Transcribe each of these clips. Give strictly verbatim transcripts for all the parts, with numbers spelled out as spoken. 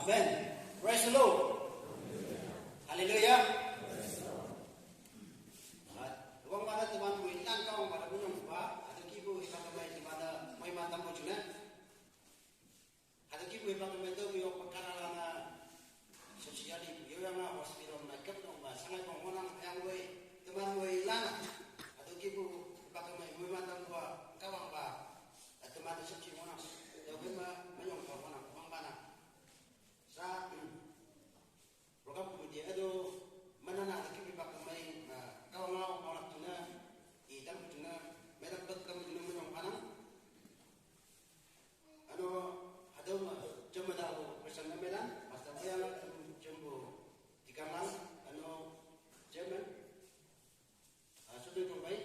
Amen. Praise the Lord. Hallelujah. Wang mana teman mu ilan kau pada gunung ba, ada kibu hiba kemai di mana mai mata mu juna. Ada kibu hiba kemai tu yo perkara lama sosial di yo yang hospital mai kep dong ba sangai pengonang yang wei teman wei lana. Ada kibu hiba kemai mai mata mu ba kawang ba teman sosial monang. Yo kema mayong kau monang wang mana. Sa program committee ado manana lagi mi bak mai kau ngau kau lak tuna i tam tuna mai dak bak kam tuna mai ong panang. Ano hadaw ma jama da ko person na melan hasta mayang jam jam bo tikamang ano chairman. Sudah ko mai.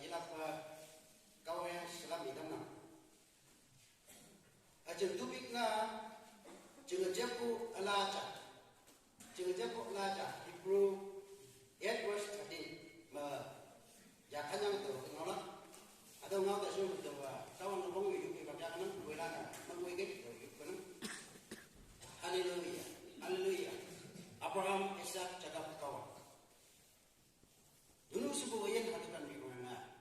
Jilak pa kau yang selam idam na. Ajeng tubik na jeng jepu alaja. Jeng jepu alaja Hebrew eight verse thirteen. Ma ya kanyang tu ngau la. Ada ngau tak sure tu ba tawang na bang yuk iba ya kanang wela na mang wei ke yuk kanang. Hallelujah. Hallelujah. Abraham, Isaac, Jacob, kawang. Dulu suku yen hatukan mi wena.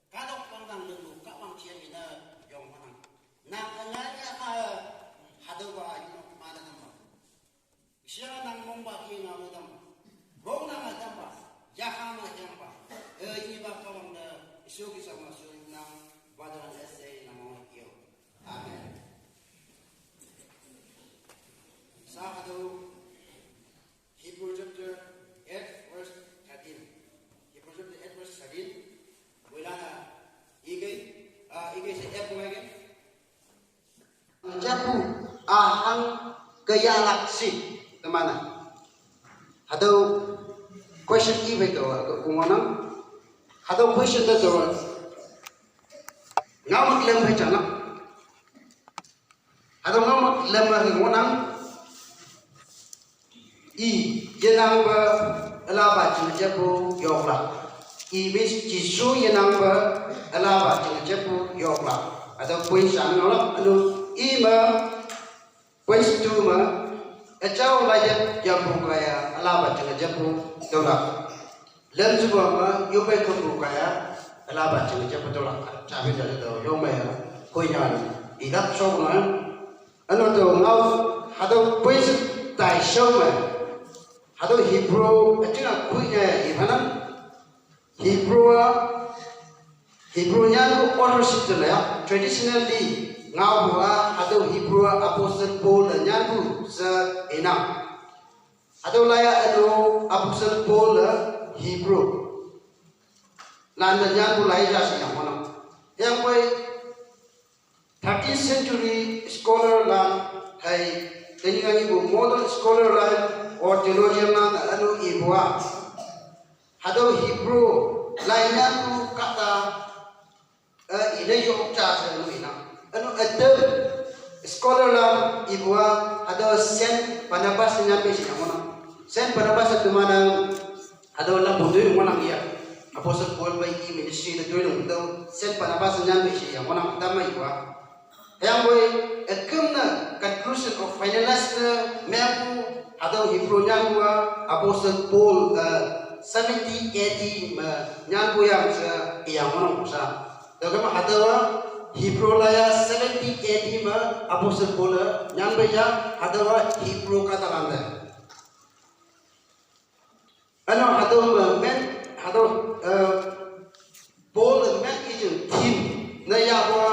Kadok pangdang dulu kawang cian ina yong manang. Nang anganya ka hadu ba ino mana nama. Siya nang mong ba ki ngau dam. Rong nang dam ba. Yaha ma yang ba. Eh, ini ba kawang da isu kisah masuk nang badan essay nang mong iyo. Amen. Sa hadu Hebrew chapter eight verse thirteen. Hebrew chapter eight verse thirteen. Wela na igai, ah, igai se eight ko igai. Japu ahang kaya laksi temana. Hadu question i beto ko ngonang. Hadu question da to. Ngam klem hai chana. Hadu ngam klem hai ngonang. I yenang ba alaba ching japu yokla. I means Jisu yenang ba alaba ching japu yokla. Ada point sa no la anu i ma point two ma achau la jap japu kaya alaba ching japu dola. Lem suba ma yobai kapu kaya alaba ching japu dola. Chabi jaja do yomai ya koinya ilap sok na. Ano to ngau hado quiz tai show ma. Hado Hebrew aching a kui nya ibanang. Hebrew a Hebrew nyan ko order system ya traditionally ngau bua hado Hebrew a Apostle Paul nyan ko sa inang. Hado laya ano Apostle Paul a Hebrew. Landa nyan ko laya jasi yang mana. Yang koi thirteenth century scholar lan hai teni ngani bu modern scholar lan or theologian lan anu ibua. Hado Hebrew lai nyan tu kata ina yok cha se anu ina. Anu adab scholar lan ibua hado Saint Barnabas nyan be si yang mana. Saint Barnabas tu mana Hado la budu mo nang iya. Apostle Paul ba i ministry da tuilung do Saint Barnabas nyan be shi yang mo nang tama iwa. Yang boy ekum na conclusion of finalize na membu hado Hebrew nyan wa Apostle Paul uh, seventy A D ma nyan bu yang sa yang mo nang sa. Daga ma hado Hebrew la ya seventy A D ma Apostle Paul nyan ba ya hado Hebrew kata landa. Ano hado ma men hado uh, Paul men ijin theme na ya ba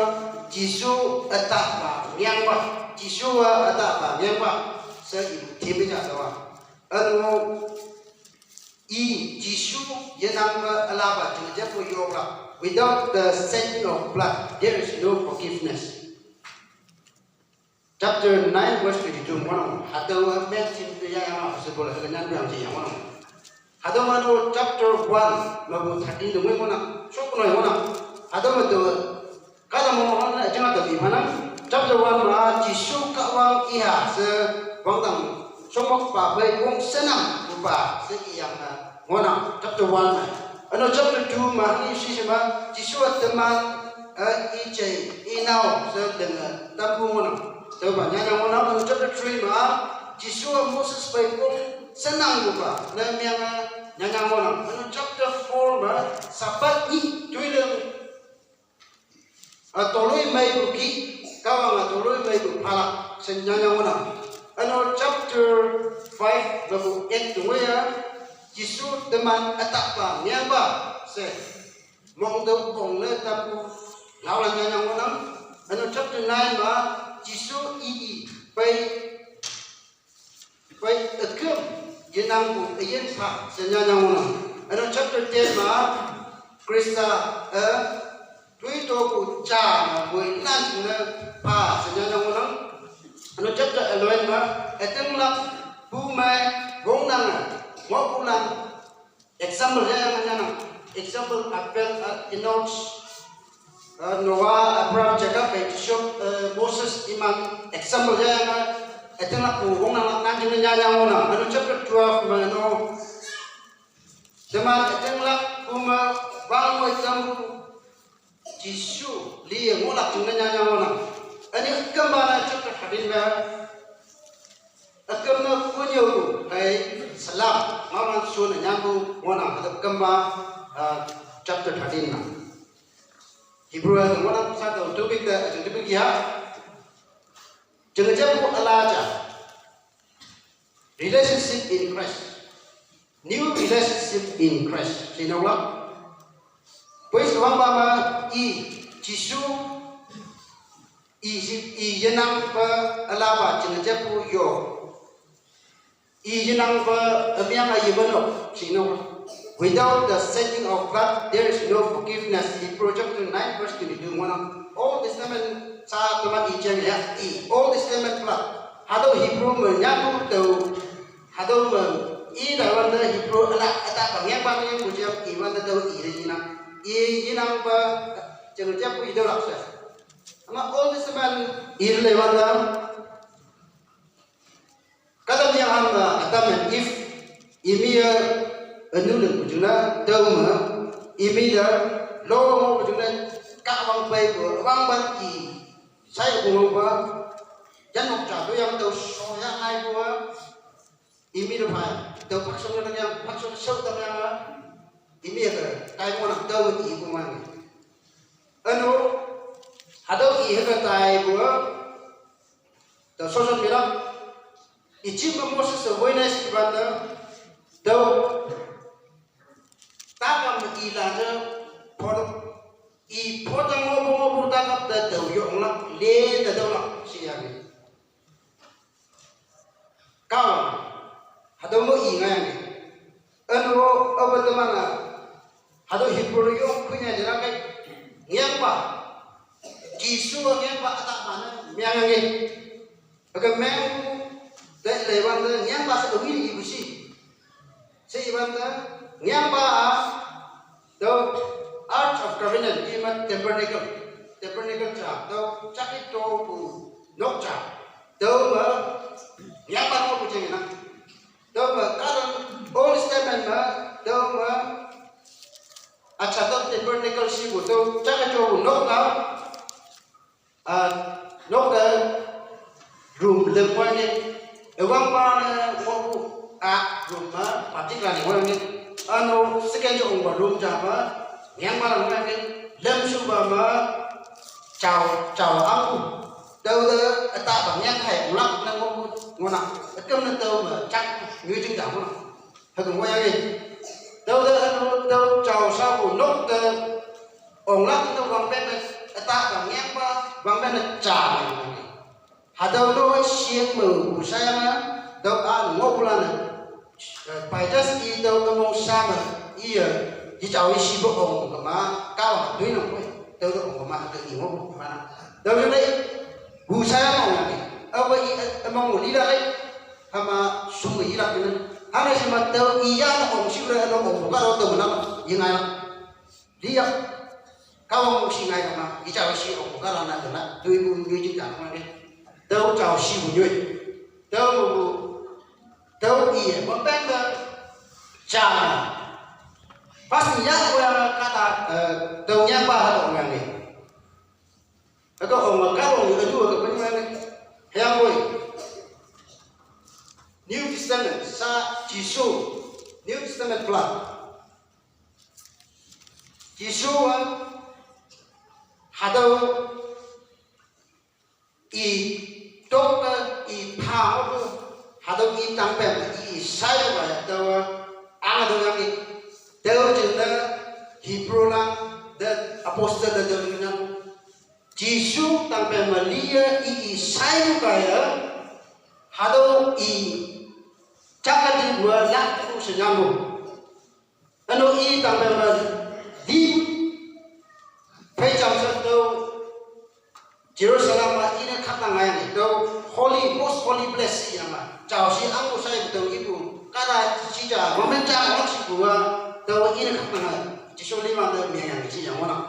Jisu ata ba ngyang ba Jisu wa ata ba ngyang ba sa ijin theme ja da wa. Ano i Jisu yenang ba alaba jingjapu yoga without the shedding of blood there is no forgiveness. Chapter nine verse twenty-two mo nang hado men sim ya yang a sebol hado nyan yang ji yang mo nang. Hado mano chapter one mabu thirteen de mo nang. Sok no mo nang. Hado ma to kada mo mo na jang to bi mana. Chapter one ma Jisu ka wang iha se wang dang somok pa bai wong senam rupa se yang na mo nang. Chapter one ma. Ano chapter two ma ni si ma Jisu teman Ijai, inao, se deng, eh, tampu ngohnang. Tüopa nyanyang ngohnang, eh, chapter three ma, Jesu-a Moses phei pong shenangpupa, ne meng-e nyanyang ngohnang. Üno chapter four ma, Sabbath nyih toiling, ah, toloimeipu ki, Kahwang-a toloimeipu phalak, she nyanyang ngohnang. Üno chapter five, lapu ek tungwe-a, Jesu teman ütahpa, ngengpa, she. Mong tüo pong ne tampu ngaolan nyanyang ngohnang. Üno chapter nine ma, Jesu i i, phei, phei üküm, yenangpu üyin pha, she nyanyang ngohnang. Üno chapter ten ma, Khrista, eh, toitopu ja ma, woi nan ne pha, she nyanyang ngohnang. Üno chapter eleven ma, ütinglak, pumei, wongnang, ngohpulan, example ya, ya, ya, ya. Example, Abel, uh, Enoch, uh, Noah, Abraham, Jacob, eh, Job, uh, Moses, iman example ya, ya, ya. Ütinglakpu wongnanglak nan jingne nyanyang ngohnang. Üno chapter twelve ma, üno. Teman ütinglak pumei wangngoi tampu Jesu liye ngohlak jingne nyanyang ngohnang. Üne ükümpa ne chapter thirteen me. Üküm ne konyopu, hei, salam, ngaolan shonne nyampu ngohnang, hatüo ükümpa, ah, chapter thirteen me. Hebrew-a ngohnang sa tüo topic te, eh, topic ya. Jeng japu üla ja. Relationship in Christ. New relationship in Christ. Shinokla. Praise wangpa ma i Jesu i, i yenangpa ülapa jeng japu yo. I yenangpa ümyang a yemenok, shinokla. Without the shedding of blood, there is no forgiveness. Hebrew chapter nine verse twenty-two ngohnang. Old Testament sa teman i jeng ya, i Old Testament blood. Hatüo Hebrew me nyampu tüo, hatüo me i taiwante Hebrew üla ütahpa ngengpa ngengpu jeng iwante tüo i te yenang. I yenangpa jeng japu i tüolak she. Ama Old Testament i te leiwante Kahtamyenghan me Adam and Eve, imi-e, ünu lingpu jingne, tüome, imi te, lo ngohpu jingne, Kahwang peipu, wangpan i, shaipu ngohpa, yanok ja toyang tüo shoyang ngaipu-a, imi te phei, tüo phakshong ne yang, phakshong shao tamyange, imi-e, tai ngohnang tüo ipu man. Üno, hatüo i hüke taipu-a, tüo shoshan milak. Egypt me Moses-e woinai shiwante, tüo, takam me ilan te, photo, i photo ngohpu ngohpu takam te tüo yonglak, le te tüolak, sheyangki. Kahwang, hatüo mo i ngaiyange. Üno, aope teman-a, hatüo Hebrew yong kunya jela kai, ngengpa. Jesu-a ngengpa ütahpa ne, mengyange. Hüke meng, te leiwante, ngengpa she üngi ipu shi. She iwante, ngengpa-a, tüo Ark of Covenant, ima tabernacle, tabernacle ja, tüo jake topu nok ja, tüome, ngengpa ngohpu jeng nang. Tüome, kahtang Old Testament me, tüome, acha tüo tabernacle shipu, tüo jake topu nok a, ah, nok te room lem wange, üwangpa ne ngohpu, ah, room me, particular ne wange, üno second jo ongpa room ja me, ngengpa ne wange, lemshupa me, jao, jao angpu, tüote, ütahpa ngengkai onglak ne ngohpu, ngohnang, üküm ne tüome, jak, nyoijing ja ngohnang. Hüke ngohyangki. Tüote üno tüo jao shapu nok te onglak te wangpeng ne ütahpa ngengpa wangpeng ne ja ne. Hatüo no shing me u shayange, tüo a ngohpulan ne. Eh, by just i tüo ümong sha me, iye, i jao i shipu ong kema, Kahwang toi nang poi, tüote ong kema, hüke i ngohpu mana. Tüo te lei, u shayange ong yangki. Aope i, eh, ümong lilak lei, hüma shung me yilak ne. Hanghe shima tüo i ya ne ong shipu ne ünong ongpu kahta tüo menang, yengai lak. Liya, Kahwang shi ngai kema, i jao shipu kahta ne tüola, toipu nyoi jing ja ne. Tüo jao shipu nyoi. Tüo, tüo iye, wangpeng te, ja. Pas ni ya, wang kahta, eh, tüo ngengpa hatüo ngengki. Hüke ong me kahtok yu ünu hüke pen mane. Hüyangpoi New Testament sa Jesu, New Testament plan. Jesu a hatüo i tokte i pha opu hatüo i tangpem i shaipu kaiye taowa ang hatüo yange. Tüo jingne Hebrew lan te apostle te tüo nang. Jesu tangpem me liye i i shaipu kaiye hatüo i jangkatipu a lakpu she nyangpu. Üno i tangpem me li phei jamshe tüo Jerusalem a ine khaktang ngai tüo holy, most holy place yange. Jao shi angpu shaipu tüo ipu. Kahta shi ja, momen ja ngoh shipu a, tüo ine khaktang ngai. Jesu liwante mengyange shi yang ngohnang.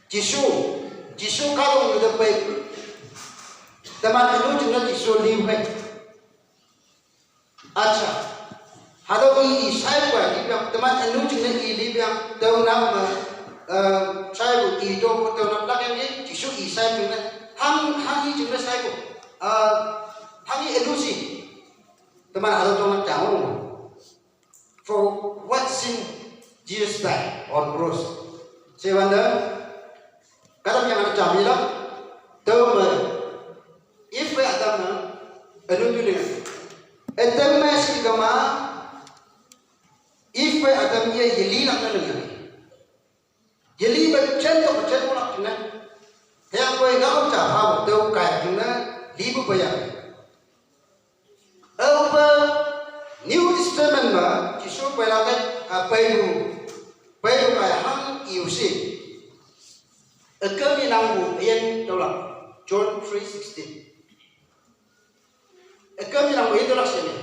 Jesu, Jesu kahtok te pei. Teman ünu jingne Jesu li phei. Acha. Hatüo i, i shaipu a lipeang, teman ünu jingne i lipeang, tüo nang me, eh, shaipu i to, tüo nang lakyangki, Jesu i shaipu jingne, hang, hang i jingne shaipu, eh, hang i ünu shi. Teman hatüo to nang jang. For what sin Jesus died on cross? She wante, kahtamyang üne jam ilak, tüome, Eve phei Adam ne, ünu tüoling. Ütam me shi kema, Eve phei Adam ye yelilak ne lingyang. Yeli me jen to jen ngohlak jingne. Hüyangpoi ngaoham ja phapu tüo kai jingne, lipu peiyang. Aope New Testament me, Jesu peilak-e, a, peipu, peipu kai hang iu shi. Üküm yenangpu üyin tüolak, John three sixteen. Üküm yenangpu üyin tüolak she ne.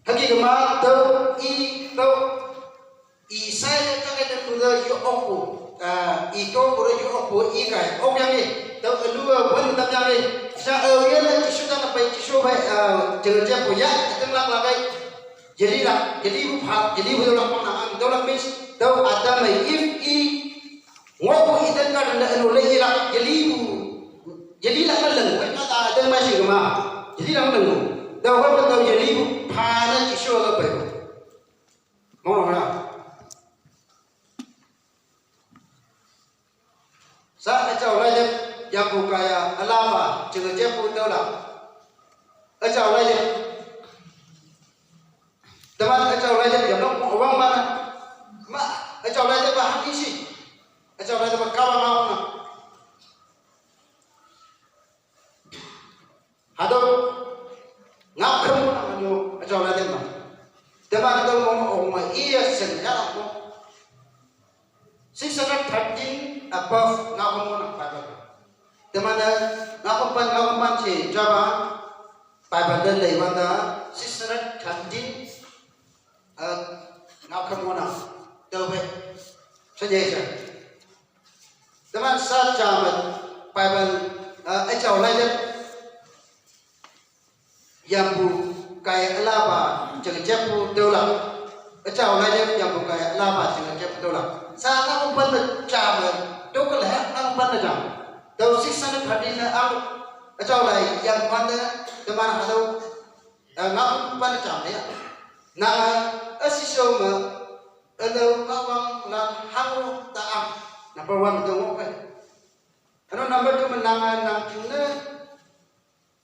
Hüke kema tüo i tüo i shaiye jangkatipu te yo okpu, ah, i topu te yo okpu i kai okyangki, tüo ünu-e wün tamyangki, sha aoyinne Jesu te pei Jesu phei, ah, jing jeppu ya, ütinglak lakkei, yelilak, yelipu pha, yelipu tüolak pang nang, tüolak means, tüo Adam-e Eve i, ngohpu Eden garden te ünu le yelak, yelipu, yelilak me leng, wün kahta Adam me shi kema, yelilak me leng, tüo wün me tüo yelipu pha ne Jesu te pei. Mong ya. Sa üjao laijep yampu kaiye ülapa, jinge jeppu tüolak. Üjao laijep. Teman üjao laijep yamlok wang mana. Ma, üjao laijep pa hanghi shi. Üjao laijep pa Kahwang ngao na. Hatüo ngaokhüm ngohnang üno, üjao laijep ma. Teman hatüo mong ong me iye shen yahlak mo. Six hundred thirteen above ngaokhüm ngohnang Bible. Teman-e ngaokhümpan, ngaokhümpan she japa Bible te leiwante six hundred thirteen, eh, ngaokhüm ngohnang. Tüophei. Shenye she. Teman sa ja me Bible, eh, üjao laijep yampu kaiye ülapa jinge jeppu tüolak. Üjao laijep yampu kaiye ülapa jinge jeppu tüolak. Sa ngaokhümpan me ja me, tüoke le ngaokhümpan me ja. Tüo six hundred thirteen ne ang, üjao lai yampu wante, teman hatüo, eh, ngaokhümpan me ja me ya. Nange, eh, üshishao me, eh, ülao Kahwang lan hango ta ang. Number one, tüo ngoh pei. Üno number two me nange, nang jingne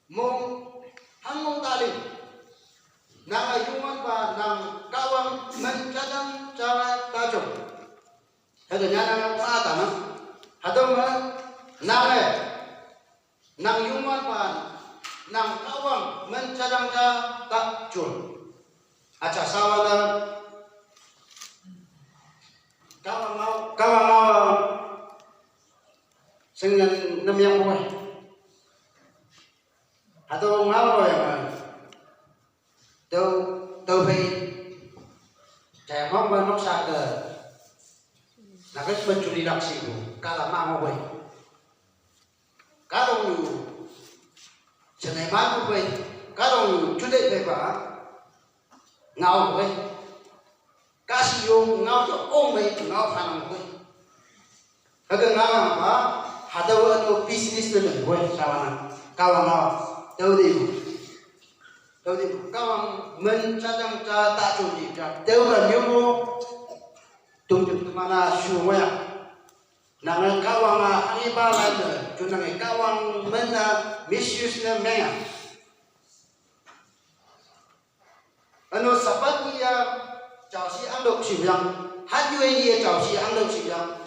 mong hangmong taling. Nange Youngwanpa nang Kahwang men jajang ja tajong. Hüke nyanang pa tanang. Hatüo me nange, nang Youngwanpa nang Kahwang men jajang ja tajong. Acha sawa ne. Kahwang ngao, Kahwang ngao. Shingnyan ne mengpu-e. Hatüo ngao-e ma. Tüo, tüophei. Jai mong me noksa te. Nake pen julilak shipu, kahta ma ngoh pei. Kahtoknyu, shenei manpu pei. Kahtoknyu, jute peipa. Ngao pei. Kashi yo ngao to ong mei ngao phanang koi. Hüke ngao yang ba, hatüo no business te lei koi, sawana. Kahwang ngao, tüo te yo. Tüo te yo. Kahwang men jajang ja ta jong ji ja. Tüo la nyo mo. Tung tung temana shu mo ya. Nange Kahwang a, hanghipa lan ne, ju nange Kahwang men a, misuse ne meng a. Üno Sabbath nyih a, jaoshi ahngtüoh shi yang, hanyu nyih a jaoshi ahngtüoh shi yang.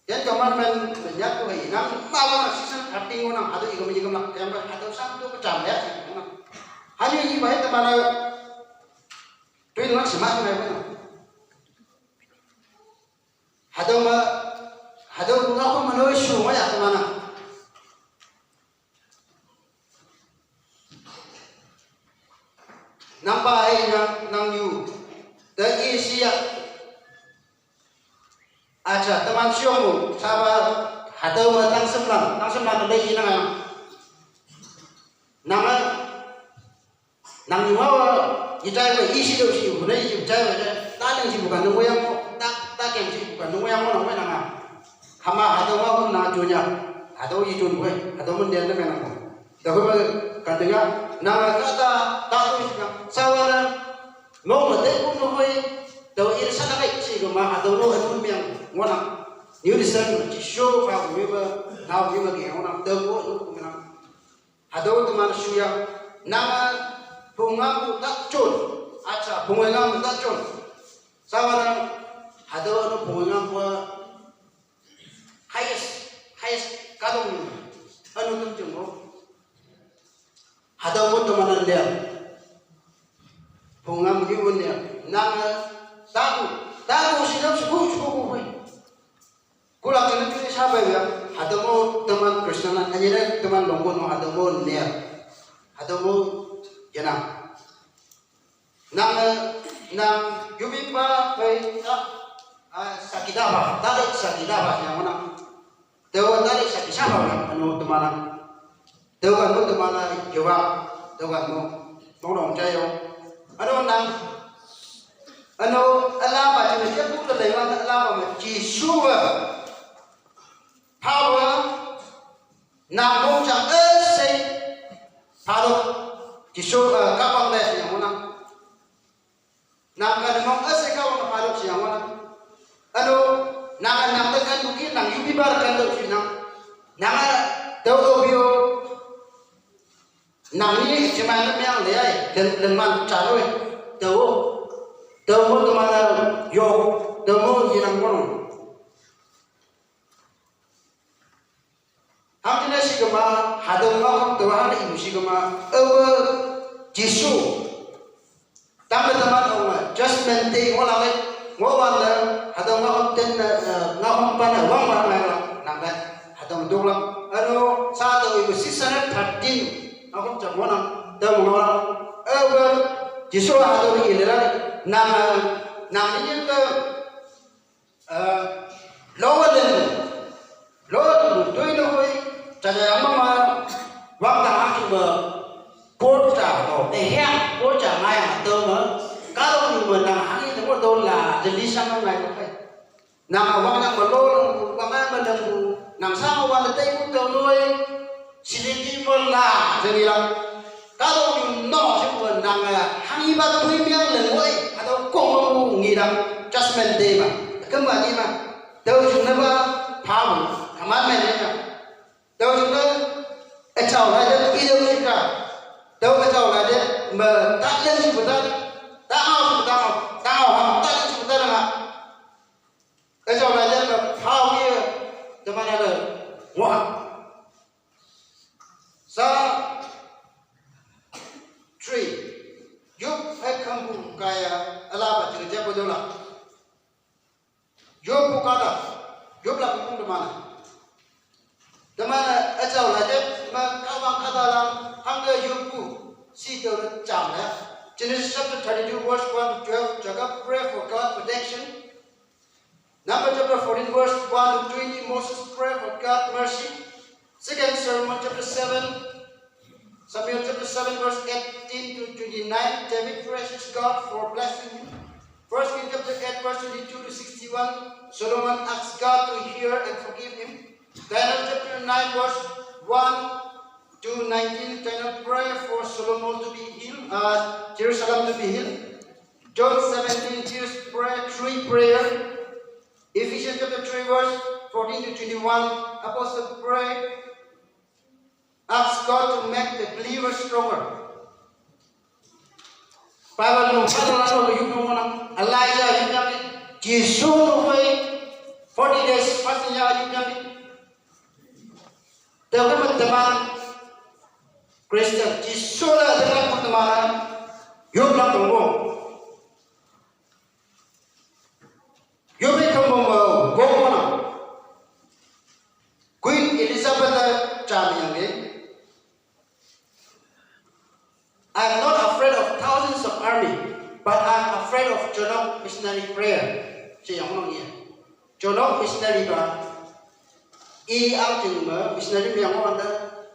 Ten commandment me nyatu hei, nang mawa season thirteen ngohnang, hatüo ikem ikem lak, yang ba hatüo shang to kejam ya, ngohnang. Hanyu nyih ba hei temana, tui nang semat ngai ngohnang. Hatüo me, hatüo ngao me no shu ma ya teman-a. Nangpa hei nang, nang yu. Te i shi ya. Acha, teman shiong mu, sapa, hatüo me tang semlan, tang semlan te lei i nang yang. Nang, nang nyuwa, yejai we, i shi do shi, hune yejai we, ta ling shi bukan nunggu yang mo, ta, ta kem shi bukan nunggu yang mo, nang we nang a. Hama hatüo ma hum na junya, hatüo yi jun we, hatüo mun den de me nang mo. Da hui me, kan de ya, nang a kata, ta tu shi nang, sawa nang, mo me de kum no hui, tao i sa na kai shi ke ma, hatüo no hatüo me yang, mo nang. Nyu de sen, ji shu, pa hu me, na hu me ke, mo nang, tao mo, mo nang. Hatüo teman shuya, nang, pungam pu tak chun, acha, pungam pu tak chun. Sawa nang, hatüo no pungam pu, highest, highest, kadong, anu tum jeng mo. Hatüo mo teman an liang. Pungam yu liang, nang, taku, taku, sidang, suku, suku, suku. Kulak jene jene sabai ya, hatüo mo teman Christian an, anyine teman longkon mo hatüo mo ne. Hatüo mo yenang. Nang, nang, yubi pa, pai, ta, ah, sakidaba, tadi sakidaba, yang mana? Tao tadi sakisaba, yang anu teman. Tüo kan mo teman-a yoga, tüo kan mo, nong nong jai yo. Ano nang, ano, alama jing jia pu te lei wan alama me Jesu a. Power, nang mong jang üshei, palo, Jesu, eh, Kahwang te yang mo nang. Nang kan mong üshei Kahwang te palo shi yang mo nang. Ano, nang kan nang te kan buki, nang yubi bar kan te shi nang. Nang a, tüo obio. Nang ni, jeman ne meang le ai, len, len man cha loi. Tüo. Tüo mo teman a, yo. Tüo mo yenang mo nang. Hangjingne shi kema, hatüo ngao ham tüo hane ipu shi kema, aowe Jesu. Tangme teman aowe, judgment day ngohlak-e, ngohwante, hatüo ngao ham ten, eh, ngao ham pan-e wangwang ngai nangte, hatüo me toklak. Ano, sa tüo ipu six hundred thirteen, ngao ham jam ngohnang, tüo me ngohlak. Aowe, Jesu hatüo ni ilelak, nang, eh, nang ni te, Eh, lower level. Lower level, toi ne hoi, jaja yang ma, wang ta hang ba, por ta, oh, eh, ya, por ta ngai ha, to ma, ka lo ni ma, nang hang ni mo to la, jadi sang ngai ko kai. Nang wang yang ma lo lo, wang ngai ma dang bu, nang sang wang de tai bu to noi, sini di mo la, jadi lang. Kahtoknyu no shepu nang-e hanghipa toi meang lengoi, hatüo kongmengpu ngitang judgment day ma, kümpa ni ma. Tüo jingne pa, phapu, commandment ne ma. Tüo jingne, üjao laite, itüo ika. Tüo üjao laite, me, ta leng shepu ta, ta ao shepu ta, ta ao ha, ta leng shepu ta nang-a. Üjao laite, me, phapu ye, teman-a le, wa. Sa three. Yop hei khampu kaiye ülapa jingne japu dola. Yoppu kahta. Yoplak pung teman-e. Teman-e üjao laite me Kahwang kahtalan hangke yoppu. Shi tao ne jam ya. Genesis chapter thirty-two verse one to twelve, Jacob pray for God protection. Number chapter fourteen, verse one to twenty, Moses pray for God mercy. Second Samuel chapter seven, Samuel chapter seven, verse eighteen to twenty-nine, David praises God for blessing him. First King chapter eight, verse twenty-two to sixty-one, Solomon asks God to hear and forgive him. Daniel chapter nine, verse one to nineteen, Daniel pray for Solomon to be healed, uh, Jerusalem to be healed. John seventeen, Jesus pray, three prayer. Ephesians chapter three, verse fourteen to twenty-one, Apostle pray, ask God to make the believer stronger. Bible nung pala la nung yum nung nang Elijah yum nang ni. Jisu nung fai forty days fasting ya yum nang ni. Teu kan teman Christian Jisu la teman teman yum nang nung. Yum nang nung nung nung nung. Queen Elizabeth la jam yang ni. I am not afraid of thousands of army, but I am afraid of Jonok missionary prayer. Siya yung nung iya. Jonok missionary ba? I ang jing ma missionary mi yang wanda.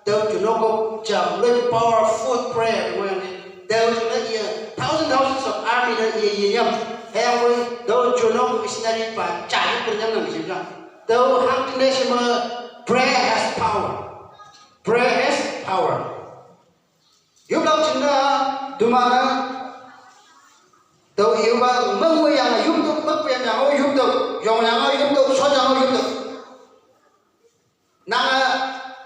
Teu Jonok ko jam le powerful prayer mo yang ni. Teu Jonok iya thousand thousands of army na iya iya nyam. Hei ang wei teu Jonok missionary ba jam ko nyam nang jim lang. Teu hang jing ne shima prayer has power. Prayer has power. Yup lak ching na, duma na, tau iu ba, meng wei yang yup tu, meng wei yang yup tu, yong yang yup tu, so yang yup tu. Nang a,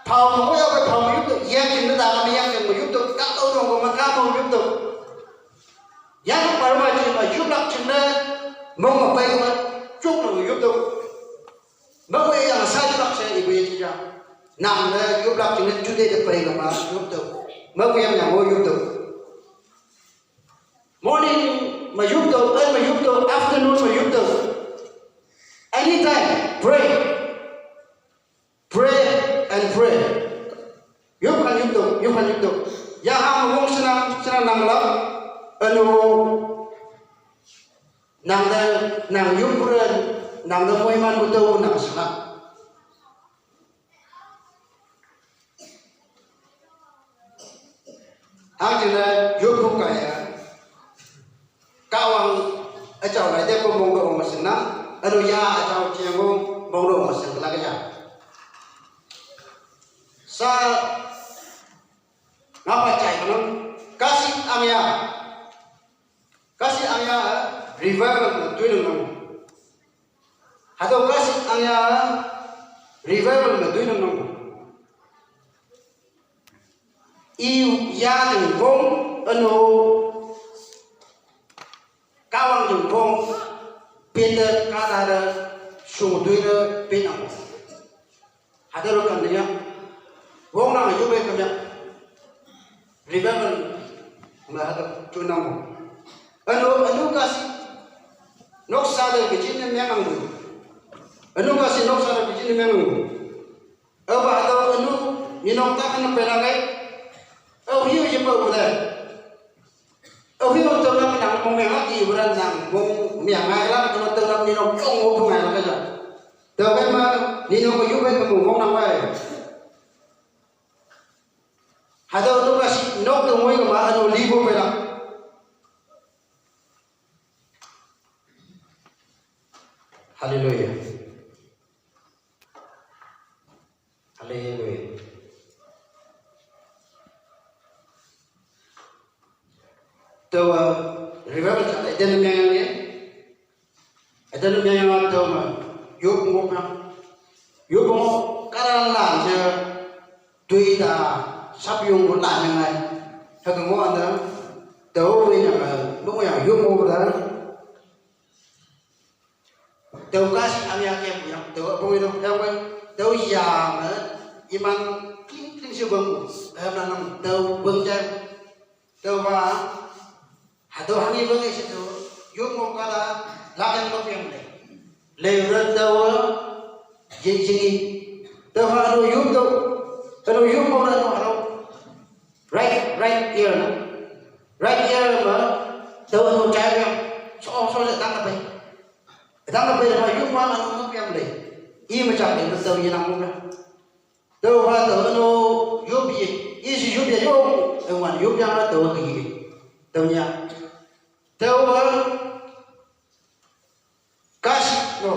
pau meng wei yang pau yup tu, yang ching na da, yang ching yup tu, ka tau dong ma ka yup tu. Yang baru ma ching ma yup lak ching na, meng ma pai ma, chuk yup tu. Meng wei yang sa yup lak se ibu ye ching ja. Nang le yup lak ching le today de pray ka ma yup tu. Meng wei yang yang wo yup tu. Morning ma yup tu, early ma yup tu, afternoon ma yup tu. Anytime pray. Pray and pray. Yup kan yup tu, yup kan yup tu. Ya ha ma wong senang, senang nang la. Anu Nang da, nang yup ren, nang da muiman buto nang sanga. Hang jina yup buka ya. Kawang acau lai de ko mong do ma senang, anu ya acau ciango mong do ma senang lagi ya. Sa ngapa cai kenang? Kasih ang ya. Kasi ang ya, eh, revival ma tui nang nang. Hatau kasi ang ya, eh, revival ma tui nang nang. I ya jing bong, anu, kawang jing bong, pin de, kada de, sung tui de, pin ang. Hadaru kan dia. Wong nang ayu be kan dia. Revival. Ma hadaru chunang. Anu, anu kasi. Noksa de bijin ne mengang du. Anu kasi noksa de bijin ne mengang du. Aba hadaru anu, ni nokta kan pelagai. Oh, hiu ye pa udah. Awi o tau lam nang mong miang a i uran nang mong miang a lam, tau lam ni nong yong o pung a lam ka ja. Tau kai ma ni nong ko yu kai ma mong mong nang wai. Hadaru tu kasi nok tu ngoi ka ma anu libu pela. Haleluya. Haleluya. Tawa revival sa eden miang ni. Eden miang tawa ma. Yup ngok na. Yup ngok karan la je. Tui da sap yung ko la ngai. Haka ngok anda. Tawa wi na. Nung yang yup ngok da. Tau kasi ang ya ke yang tau apa itu yang apa tau ya ma iman kling kling si bang eh nanam tau bang jam tau ba hado hangi bang isi tau yung mau kala lakan mau yang le le ran tau ye jingi tau hado yung tau hado yung mau ran hado right right here na right here ma tau hado jam yang so so le tang apa Dang ka bai da ma yung ma anu ma piam le. I ma chak le ma tau ye nang mo ka. Tau ba tau anu yup ye. I si yup ye yo. Tau wan yup ya ma tau ka ye. Tau nya. Tau ba Kashi no.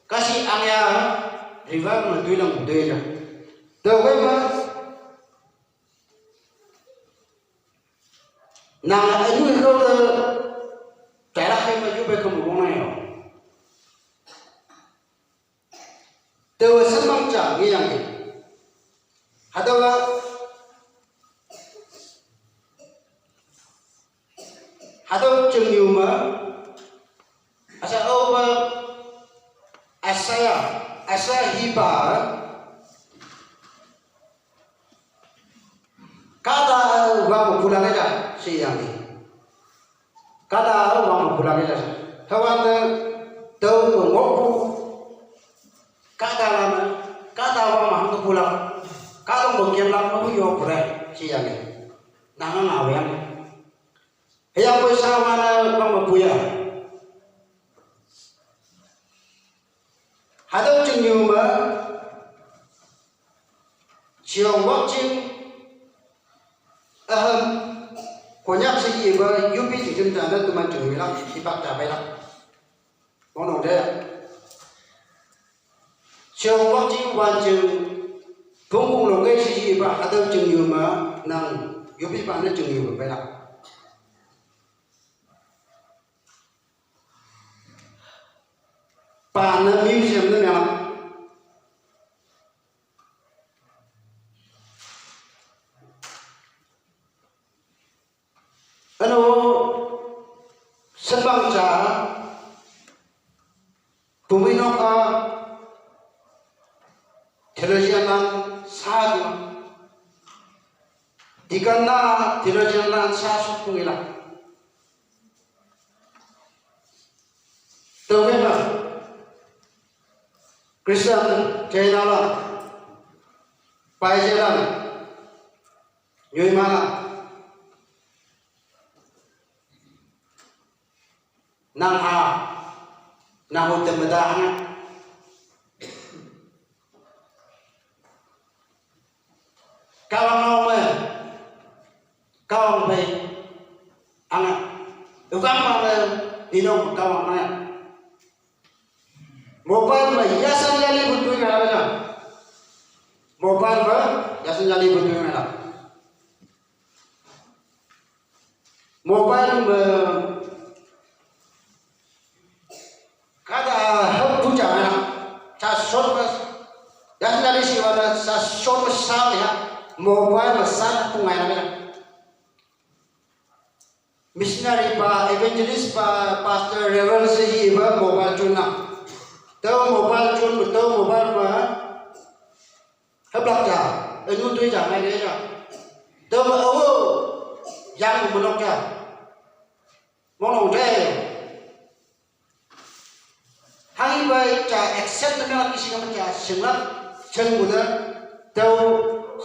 Kashi angya river ma tuilang tuilang. Tüokhei ma nang ünyu lo te tailak hei ma yu pe kemu wong nai yo. Tüo semang ja ngeyangki. Hatüowa, hatüo chingnyu me, asa aope, Isaiah, Isaiah hipa, kahta wang me pulang ja, sheyangki. Kahta wang me pulang ja. Hüwante tüo me ngohpu. Kahta lame, kahta wang me hangke pulang. Kahtokpu kemlak me yo pulak, sheyangki. Nang ngawang. Hüyangpoi sha wane wang me puya. Hatüo chingnyu me, Shiyong Wakching, ühem, Konyak she ipa, U P chingjem jane teman chingnyu lak, hipak ja peilak. Wongnong te. Shiyong Wakching wanjing, Pongkong Lokei she ipa, hatüo chingnyu me, nang, U P pa ne chingnyu me peilak. Pa ne museum ne meng. Üno, sepang ja, bumeinok a, theologian lan sha, deacon a, theologian lan sha shotpu ngelak. Tüokhei ma, Christian, China lan, Paijelan, nyoimalan. Nang ha, nang ho temeta hang. Kahwang nong me, kahwang pei, anga, ukang ma me, ninong kahwang anga. Mobile me yasan yali butui ngala ja. Mobile me yasan yali butui ngala. Mobile me kahta hap puja na, sa short mas, yasan yali shiwa na, sa short mas sa ya, mobile me sa pungai na. Missionary pa, evangelist pa, pastor, reverend she ipa mobile chun na. Tüo mobile chun, tüo mobile ma. Haplak ja, ünu toi ja, ngai ja. Tüo ma, awo, yang menok ja. Monong ja. Hanghipa ja accept ne menglak, isi kama ja shinglak, shingpu ne, tüo,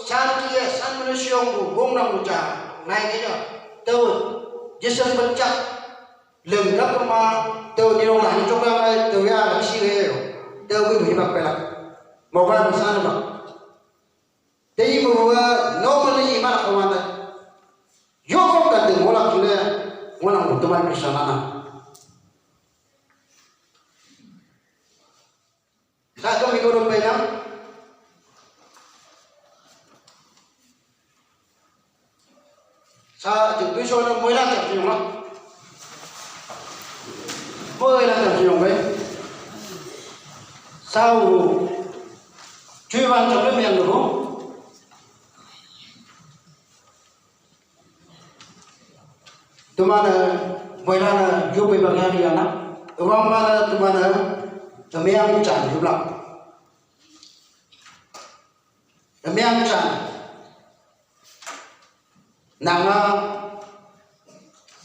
shanti ye, shanpu ne shiyongpu, wongnangpu ja, ngai ke ja, tüo, Jason pen ja, lengkap kema, tüo, nilong lan jok ya ngai, tüo ya, isi ke yo, tüo, win hipak pelak, mobile me shan ma. Tei ipu-a, normal iman-a kawante. Yokok kante ngolak jingne, ngohnangpu teman Christian lan-a. Sa tong iko dong peinang. Sa jing toishao ne moilan jam jing yong la. Moilan jam jing yong pei. Sa-o. Juiwan jam le meng lo. Teman-e, moilan-e, yop pei bak yang yana. Üwangpa-e, teman-e, temeang jan yoplak. Temeang jan. Nanga,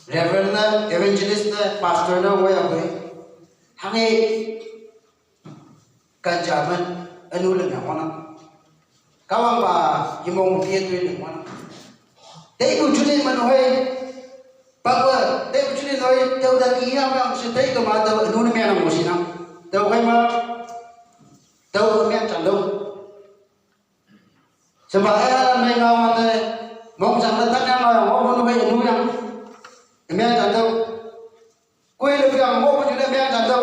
Reverend ne, Evangelist ne, Pastor ne, woiyapoi. Hanghe, kanja men, ünu leng yang wanang. Kahwangpa, yemong pie toi leng wanang. Teipu juli men hoi, pakwe, teipu juli hoi, tüo da ki yang yang shi tei kema tüo, ünu ne meang mo shinang. Tüokhei ma, tüo meang jan lo. Shempa eh mei ngao mante, mongjang ne tang yang ngao yang, ngohpu nu hei nu yang. Meang jan tüo. Koi le yang ngohpu ju ne meang jan tüo.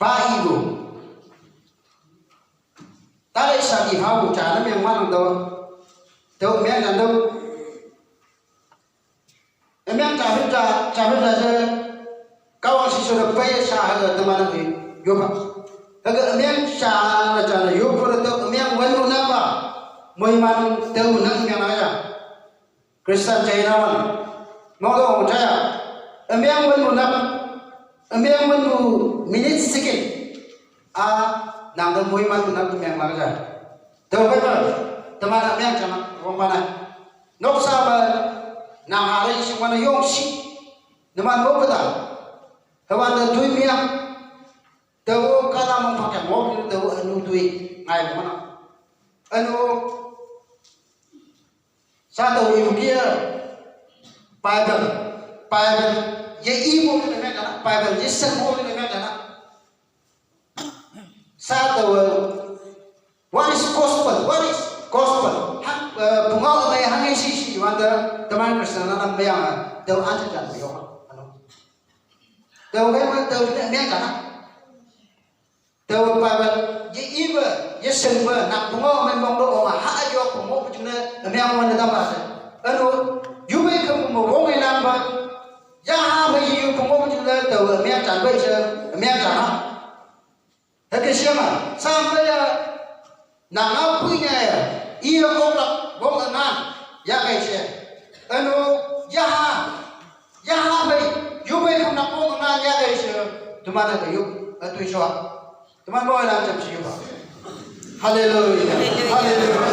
Ba ibu. Tare saki habu cha na miang manang do. Do miang dan do. Miang cha hita cha hita je. Kawang si sura pai sa ha ga teman ni. Yo ba. Haga miang cha na cha na yo pura do miang wan mu na ba. Moi man do nang miang na ya. Kristan Jainawan. Mau do ong jaya. Emiang men mu nap. Emiang men mu minit sikit. A nang do mui man mu nap emiang mak jaya. Do bai ba. Teman emiang jama wong mana. Nok sa ba nang hari isi mana yong si. Neman mo ba da. Hewan do dui miang. Do kana mong pakai mo do anu dui ngai mana. Anu Sa tau ibu kia Bible. Bible. Ye ibu ni na mekana. Bible. Ye sen mo ni na mekana. Sa tau, what is gospel? What is gospel? Hang, eh, bunga na ye hang si si wanda teman Kristen na meyang. Tau aja jan yo. Anu. Tau kai man tau ni mekana. Tau Bible, ye iba, ye sengba, nak bunga men bong do ong ha ayo ko mo pujuna, amiang wan da ba. Anu, yu bai ka mo bong ai nang ba. Ya ha ba yu ko mo pujuna, tau amiang chan bai sa, amiang chan ha. Ha ke siama, sampai ya, nang apui nya ya, iya ko lak bong angan, ya kai se. Anu, ya ha, ya ha bai, yu bai ka nak bong angan, ya kai se. Tumana ka yu, atu iswa. Teman bawa dalam jam siapa? Haleluya. Haleluya.